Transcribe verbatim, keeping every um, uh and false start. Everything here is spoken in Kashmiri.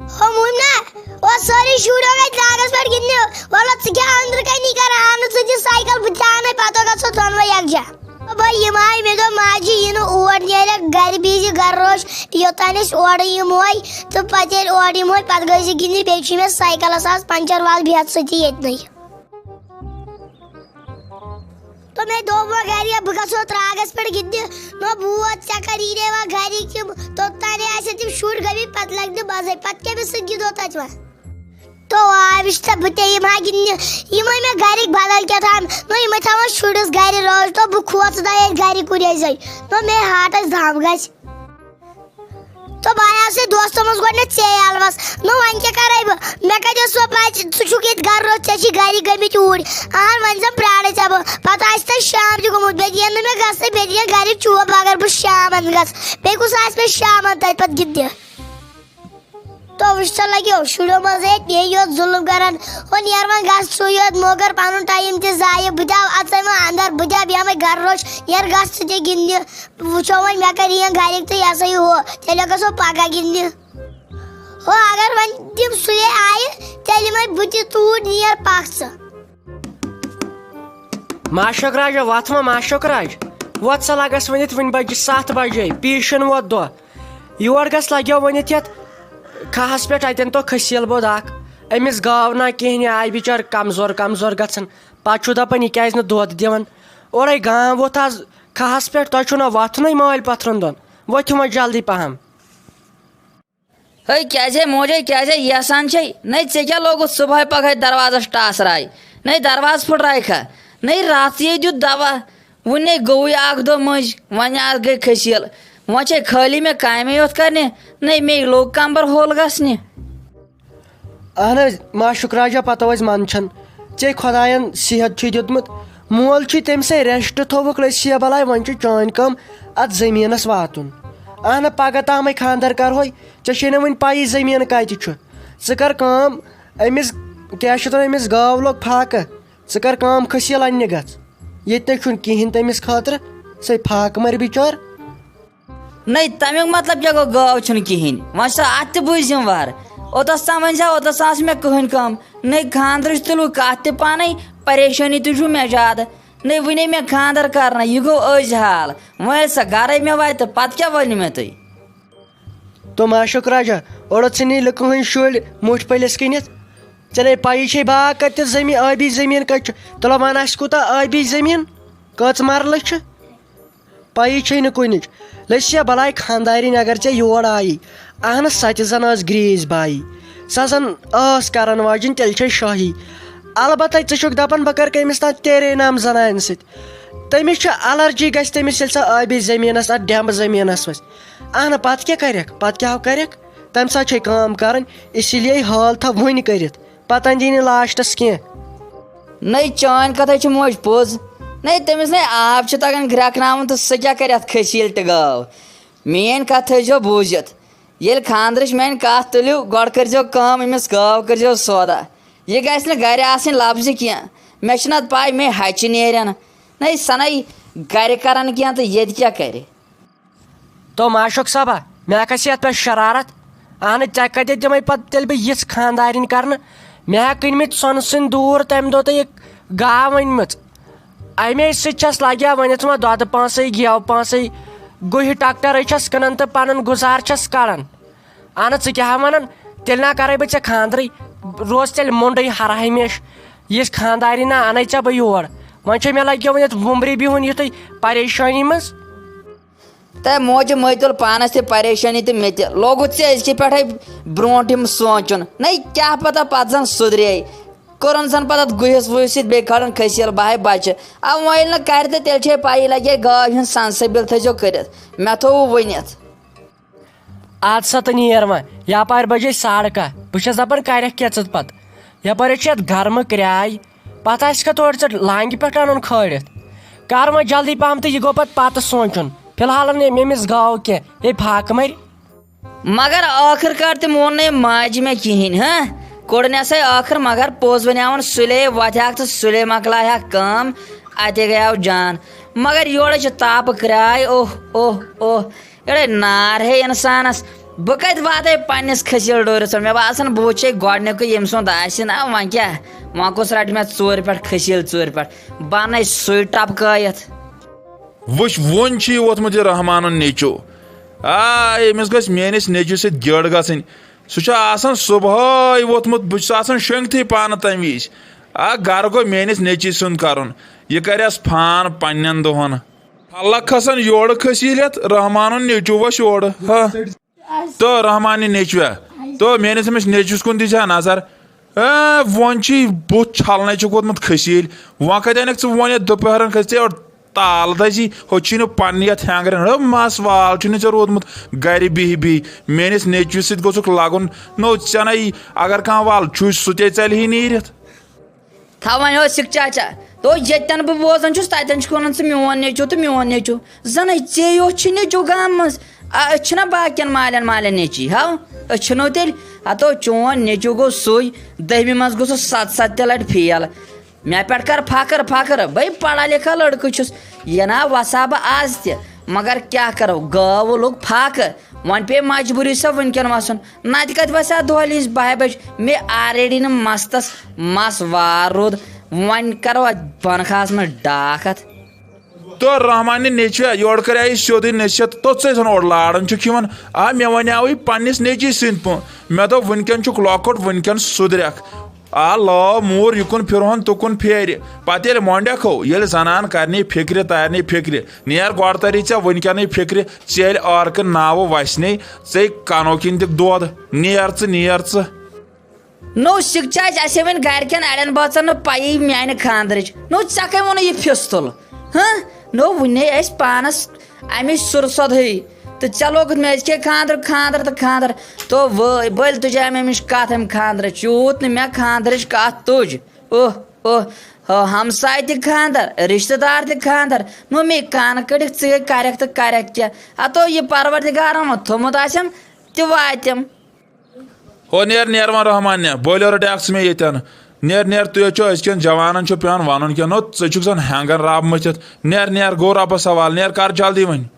او مومنا، او سٲری شُرۍ ہو گٔے ترٛاگس پٮ۪ٹھ گِنٛدنہِ۔ وَلہٕ ژٕ کیٛاہ أنٛدرٕ کَنی کَران؟ اَنہٕ ژٕ تہِ سایکل، بہٕ تہِ اَنَے، پَتہٕ گژھو دۄنوَے یَکجاہ۔ او بھائی، یِم آے، مےٚ دوٚپ ماجہِ، یہِ نہٕ اور نیرٮ۪کھ، گَرِ بِہزِ گَرٕ روش، یوٚتام أسۍ اورٕ یِموے، تہٕ پَتہٕ ییٚلہِ اورٕ یِموے، پَتہٕ گٔے زِ گِنٛدنہِ، بیٚیہِ چھِ مےٚ سایکلَس آز پنٛچَر، وَلہٕ بیٚہہ ژٕ تہِ ییٚتنٕے۔ تو مےٚ دوٚپ وۄنۍ گرِ، بہٕ گژھو ترٛاگس پٮ۪ٹھ گِنٛدنہِ۔ نہ بوز ژےٚ، کر یی نے وۄنۍ گرِکۍ تِم، توٚتانۍ آسن تِم شُرۍ گٔمٕتۍ، پتہٕ لگہِ نہٕ مزے۔ پتہٕ کٔمِس سۭتۍ گِنٛدو تتہِ وۄنۍ؟ تو آ وٕچھ تہٕ، بہٕ تہِ یِمہٕ ہا گِنٛدنہِ۔ یِمے مےٚ گرِکۍ بدل کیٛاہ تام، نہ یِمے تھاوان شُرِس گرِ روز، تو بہٕ کھوژٕ دَے ییٚتہِ گرِ کُنے زَے۔ نہ مےٚ ہاٹس دم گژھِ۔ تو بہٕ آیاس ہے دوستو منٛز گۄڈٕنٮ۪تھ ژے یلوس۔ نہ وۄنۍ کیٛاہ کرے بہٕ؟ مےٚ کتہِ ٲس سۄ پَے، ژٕ چھُکھ ییٚتہِ گرٕ روٚٹ، ژےٚ چھی گرِکۍ گٔمٕتۍ اوٗرۍ۔ اہن، وۄنۍ زن پرٛارے ژےٚ بہٕ۔ پتہٕ آسہِ تتہِ شام تہِ گوٚمُت، بیٚیہِ دِین نہٕ مےٚ گژھنٕے، بیٚیہِ دِین گرِکۍ چوب اگر بہٕ شامن گژھٕ۔ بیٚیہِ کُس آسہِ مےٚ شامن تتہِ پتہٕ گِنٛدنہِ؟ تو وٕچھ سا لگیو شُریو منٛز ہے یہِ یوت ظُلُم کران۔ ہُہ نیر وۄنۍ گژھ ژٕے یوت، مو کر پنُن ٹایم تہِ ضایع۔ بہٕ تہِ آو اژے وۄنۍ اندر، بہٕ تہِ آو بیٚہمے گرٕ روٚٹ۔ نیر گژھ ژٕ تہِ گِنٛدنہِ۔ وٕچھو وۄنۍ، مےٚ کَرِ یِن گَرِکۍ تہٕ یہِ ہسا یہِ ہُہ، تیٚلہِ گژھو پَگاہ گِنٛدنہِ۔ ہُہ، اگر وۄنۍ تِم سُلے آیہِ، تیٚلہِ وۄنۍ بہٕ تہِ توٗرۍ، نیر پَکھ ژٕ۔ ماشوک راجا، وۄتھ وۄنۍ ماشوک راج، وۄتھ سا، لگس ؤنِتھ وٕنہِ بجہِ ستھ بجے، پیٖشن ووت دۄہ۔ یور گژھ لگیو ؤنِتھ یتھ کھہس پٮ۪ٹھ، اتٮ۪ن تو کھسیل بود اکھ، أمِس گاو نہ کِہینۍ، یہِ آیہِ بِچار کمزور کمزور گژھان۔ پتہٕ چھُ دپان، یہِ کیازِ نہٕ دۄد دِوان؟ اورے گام ووٚتھ از کھہس پٮ۪ٹھ، تۄہہِ چھُو نہ وۄتھُنٕے مٲلۍ پتھرن دۄن۔ ؤتھِو وۄنۍ جلدی پہم۔ ہے، کیازے موجے، کیازے یژھان چھے؟ نے ژےٚ کیٛاہ لوگُتھ صبحٲے پگہٲے دروازس ٹاسراے؟ نے دروازٕ پھُٹرایکھا؟ نے راتھٕے دیُت دوا، وُنے گوٚوُے اکھ دۄہ مٔنٛزۍ، وۄنۍ آز گٔے کھٔسیٖل۔ وۄنۍ چھے خٲلی مےٚ کامے یوت کرنہِ، نے مے لوٚگ کمبر ہول گژھنہِ۔ اہن حظ، ماشُک راجا، پتو ٲسۍ منٛدچھان۔ ژےٚ خۄداین صحت چھُے دیُتمُت، مول چھُے تٔمۍ سٕے rest تھوٚوُکھ لٔسۍ یا بلاے، وۄنۍ چھِ چٲنۍ کٲم اتھ زٔمیٖنس واتُن۔ اہن، پگاہ تامے خانٛدر کرہوے، ژےٚ چھے نہٕ وُنہِ پَیی زٔمیٖن کتہِ چھُ۔ ژٕ کر کٲم، أمِس، کیٛاہ چھِ اتھ ونان، أمِس گٲو لوٚگ فاقہٕ، ژٕ کر کٲم، کھٔسیٖل اننہِ گژھ۔ ییٚتہِ نَے چھُنہٕ کِہیٖنۍ تٔمِس خٲطرٕ، سُے فاقہٕ مَرِ بِچور۔ نَے، تَمیُک مطلب کیٛاہ گوٚو، گٲو چھُنہٕ کِہیٖنۍ؟ وۄنۍ چھُ سا اَتھ تہِ بُے ذِمہٕ وار؟ اوٚتَس تام ؤنۍ زِ اوٚتَس آسہٕ مےٚ کٕہٕنۍ کٲم۔ نَے، خانٛدرٕچ تُلِو کَتھ تہِ پانَے، پریشٲنی تہِ چھُو مےٚ زیادٕ۔ نَے، وٕنے مےٚ خانٛدر کَرنَے، یہِ گوٚو أزۍ حال۔ وۄنۍ ییٚلہِ سۄ گَرَے مےٚ واتہِ، تہٕ پَتہٕ کیٛاہ ؤنِو مےٚ تُہۍ؟ تو ماشوک راجا، اوڑو ژھٕنی لُکہٕ ہٕنٛدۍ شُرۍ مُٹھۍ پٔلِس کٕنِتھ۔ ژےٚ نَے پَیی چھے باغ کَتہِ تہٕ زٔمیٖن، ٲبی زٔمیٖن کَتہِ چھُ؟ تُلو وَن اَسہِ کوٗتاہ ٲبی زٔمیٖن، کٔژ مَرلہٕ چھِ؟ پَیی چھے نہٕ کُنِچ۔ لٔسیا بَلاے خانٛدارِنۍ اگر ژےٚ یور آیی۔ اَہنہٕ، سۄ تہِ زَن ٲس گرٛیٖسۍ بایی۔ سۄ زَن ٲس کَرَن واجِنۍ، تیٚلہِ چھے شٲہی۔ البتہ ژٕ چھُکھ دَپان بہٕ کَرٕ کٔمِس تام تیرے نام زَنانہِ سۭتۍ۔ تٔمِس چھِ allergy، گژھِ تٔمِس ییٚلہِ سۄ ٲبی زٔمیٖنَس، اَتھ ڈٮ۪مبہٕ زٔمیٖنَس وَسہِ۔ اَہنہٕ، پَتہٕ کیٛاہ کَرٮ۪کھ؟ پَتہٕ کیٛاہ کَرٮ۪کھ؟ تَمہِ ساتہٕ چھے کٲم کَرٕنۍ، اسی لیے حال تھاو وٕنۍ کٔرِتھ۔ پتہٕ اندی نہٕ لاسٹس کینٛہہ۔ نَے، چٲنۍ کتھے چھِ موج پوٚز۔ نَے، تٔمِس نَے آب چھُ تگان گرٛٮ۪کناوُن، تہٕ سُہ کیٛاہ کرِ اتھ کھٔسیٖل تہِ گٲو؟ میٲنۍ کتھ تھٲیزیو بوٗزِتھ۔ ییٚلہِ خانٛدرٕچ میٲنۍ کتھ تُلِو، گۄڈٕ کٔرزیو کٲم، أمِس گٲو کٔرزیو سودا۔ یہِ گژھِ نہٕ گرِ آسٕنۍ لفظہِ کینٛہہ۔ مےٚ چھِ نتہٕ پاے، مے ہچہِ نیرن۔ نَے، سۄ نَے گرِ کرن کینٛہہ تہٕ ییٚتہِ کیٛاہ کرِ؟ تو معشوق صٲبا، مےٚ کھسہِ یتھ پٮ۪ٹھ شرارت۔ اہنہٕ، ژےٚ کتہِ دِمے پتہٕ تیٚلہِ بہٕ یِژھ خانٛدارِنۍ کرنہٕ؟ مےٚ ہا کٕنۍ مٕتۍ سۄنہٕ سٕنٛدۍ دوٗر تمہِ دۄہ تہٕ یہِ گاو أنۍ مٕژ۔ امے سۭتۍ چھس لگیا وۄنۍ ژٕ وۄنۍ دۄدٕ پانسٕے، گیو پانسٕے، گُہہِ ٹکٹرے چھس کٕنان تہٕ پنُن گُزار چھس کڑان۔ اہنہٕ، ژٕ کیٛاہ ہا ونان؟ تیٚلہِ نا کرے بہٕ ژےٚ خانٛدرٕے، روز تیٚلہِ مۄنڈٕے ہر ہمیشہٕ۔ یِژھ خانٛدارِنۍ نا انے ژےٚ بہٕ یور۔ وۄنۍ چھے مےٚ لگیا وۄنۍ یتھ وُمبرِ بِہُن یُتھُے پریشٲنی منٛز۔ تہٕ موجہِ مٔتۍ تُل پانس تہِ پریشٲنی تہٕ مےٚ تہِ۔ لوگُت ژےٚ أزکہِ پٮ۪ٹھے برونٛٹھ یِم سونٛچُن۔ نَے کیٛاہ پتہ پتہٕ زن سُدرے۔ کوٚرُن زن پتہٕ اتھ گُہِس وُہِس سۭتۍ بیٚیہِ کھالُن کھٔسیٖل بہے بچہِ۔ اَوٕ وۄنۍ ییٚلہِ نہٕ کرِ تہٕ تیٚلہِ چھے پَیی لگے گاو ہُنٛد سنسبل تھٲیزیو کٔرِتھ۔ مےٚ تھوٚو وُنِتھ۔ اد سا تہٕ نیر وۄنۍ۔ یپارۍ بجے ساڑٕ کاہ۔ بہٕ چھس دپان کرکھ کیٛاہ ژٕ پتہٕ؟ یپٲرۍ چھِ یتھ گرمہٕ کرٛاے۔ پتہٕ آسہِ کھا تورٕ ژےٚ لانگہِ پٮ۪ٹھ انُن کھٲلِتھ؟ کر وۄنۍ جلدی پہم تہٕ یہِ گوٚو پتہٕ پتہٕ سونٛچُن۔ فی الحال نہٕ أمۍ أمِس گاو کینٛہہ، ہے فاقہٕ مَرِ۔ مگر ٲخٕر کار تہِ مون نہٕ أمۍ ماجہِ مےٚ کِہیٖنۍ، ہہ؟ کوٚڑنٮ۪سَے ٲخٕر، مگر پوٚز وَنیٛاوُن، سُلے وۄتھیٛاکھ تہٕ سُلے مۄکلایہَکھ کٲم، اَتے گٔیاو جان۔ مگر یورٕ چھِ تاپہٕ کرٛاے، اوہ، اوہ، اوہ، یورَے نار ہے اِنسانَس۔ بہٕ کتہِ واتَے پننِس کھسیٖل ڈورِس پٮ۪ٹھ؟ مےٚ باسان، بہٕ وٕچھے گۄڈٕنیُکُے ییٚمہِ سُنٛد آسہِ نا، وۄنۍ کیٛاہ؟ وۄنۍ کُس رٹہِ مےٚ ژوٗرِ پٮ۪ٹھ کھسیٖل ژوٗرِ پٮ۪ٹھ؟ بنَے سُے ٹپکٲیِتھ۔ وٕچھ، وۄنۍ چھُ یہِ ووٚتھمُت یہِ رحمانُن نیٚچوٗ۔ آ، أمِس گژھِ میٲنِس نیٚچوِس سۭتۍ گیڈ گژھٕنۍ۔ سُہ چھُ آسان صبحٲے ووٚتھمُت، بہٕ چھُس آسان شۄنٛگتھٕے پانہٕ تَمہِ وِزِ۔ آ، گرٕ گوٚو میٲنِس نیٚچوِ سُنٛد کرُن۔ یہِ کرٮ۪س فان پننٮ۪ن دۄہن۔ اللہ کھسن یورٕ کھسیٖل یتھ رحمانُن نیٚچوٗ وس یورٕ۔ ہا۔ تو رحمانہِ نیٚچوے، تو میٲنِس أمِس نیٚچوِس کُن دی زِ ہا نظر۔ اے، وۄنۍ چھُے بُتھ چھلنے چھُکھ ووتمُت کھسیٖل۔ وۄنۍ کتہِ انکھ ژٕ وۄنۍ یتھ دُپہرن کھسہِ ژےٚ یورٕ تال دزی؟ ہُہ چھُے نہٕ پننہِ یتھ ہینگرن۔ ہڑو مس وال چھُے نہٕ ژےٚ روٗدمُت گرِ بِہہِ بِہہِ۔ میٲنِس نیٚچوِس سۭتۍ گوٚژھُکھ لگُن۔ نو ژےٚ نے اگر کانٛہہ وال چھُے، سُہ تے ژلہِ ہے نیٖرِتھ۔ تھاو وۄنۍ اوس سِکھ چاچا۔ تو ییٚتٮ۪ن بہٕ بوزان چھُس، تَتٮ۪ن چھُکھ وَنان ژٕ میون نیٚچوٗ تہٕ میون نیٚچوٗ۔ زَنَے ژے یوت چھُے نیٚچوٗ گامہٕ منٛز۔ آ، أسۍ چھِنہ باقیَن مالٮ۪ن مالٮ۪ن نیٚچی، ہاو؟ أسۍ چھِنو تیٚلہِ، ہَتو چون نیٚچوٗ گوٚو سُے، دٔہمہِ منٛز گوٚو سُہ سَتھ سَتھ تہِ لَٹہِ فیل۔ مےٚ پٮ۪ٹھ کَر فخر، فخر، بَے پَڑھا لِکھا لٔڑکہٕ چھُس۔ یہِ نا وَسہٕ ہا بہٕ آز تہِ، مگر کیٛاہ کَرو، گٲو لوٚگ فاقہٕ۔ وۄنۍ پیٚیہِ مجبوٗری سۄ وٕنکٮ۪ن وَسُن۔ نتہٕ کتہِ وسہِ ہا دۄہلہِ ہٕنٛز باہہِ بجہِ؟ مےٚ already نہٕ مستس مس وار روٗد، وۄنۍ کرو اتھ بنہٕ خاہس منٛز ڈاکھ اتھ۔ تو رحمانہِ نیٚچوے، یورٕ کرے یہِ سیوٚدُے نصیحت، توٚت ژٕ زن اورٕ لاران چھُکھ یِوان۔ آ، مےٚ ونیاوٕے پننِس نیٚچوِ سٕنٛدۍ پٲٹھۍ، مےٚ دوٚپ وُنکٮ۪ن چھُکھ لۄکُٹ، وُنکٮ۪ن سُدرکھ۔ آ، لٲو موٗر یِکُن پھِرہون تُکُن پھیرِ۔ پتہٕ ییٚلہِ مۄنڈکھ ہو، ییٚلہِ زنان کرنی فکرِ، تارنی فکرِ، نیر گۄڈٕ تری ژےٚ وُنکٮ۪نٕے فکرِ، ژےٚ ییٚلہِ عٲرکہٕ ناوٕ وسنے، ژے کنو کِنۍ دِکھ دۄد۔ نیر ژٕ، نیر ژٕ۔ نو سِکھ چھِ اَسہِ، اَسہِ وۄنۍ گرِکٮ۪ن اَڑٮ۪ن بٲژن نہٕ پَیی میانہِ خاندرٕچ۔ نو ژےٚ کَمہِ ووٚنُے یہِ فِستُل؟ ہہ؟ نو وُنے اَسہِ پانَس اَمِچ سُر سۄدہٕے۔ تہٕ ژےٚ لوگُتھ مےٚ أزکے خاندرُک خاندر تہٕ خاندر۔ تو وٲے بٔلۍ تُجے مےٚ اَمِچ کَتھ اَمہِ خاندرٕچ۔ یوٗت نہٕ مےٚ خاندرٕچ کَتھ تُج۔ اوہ، اوہ، ہو، ہمساے تہِ خاندر، رشتہٕ دار تہِ خاندر۔ نو مے کَن کٔڑِکھ ژٕ گٔے کرٮ۪کھ تہٕ کرٮ۪کھ کیٛاہ؟ ہتو یہِ پروردگارن وۄنۍ تھوٚمُت آسٮ۪م تہِ واتٮ۪م۔ ہو نیر، نیر وۄنۍ رحمان نے، بولو رٹیکھ ژٕ مےٚ ییٚتٮ۪ن۔ نیر، نیر، تُہۍ حظ چھِو أزکٮ۪ن جوانن چھُ پٮ۪وان وَنُن کینٛہہ، نو ژٕ چھُکھ زَن ہٮ۪نٛگن رب مٔتھِتھ۔ نیر، نیر، گوٚو رۄبَس حوالہٕ، نیر، کر جلدی وۄنۍ۔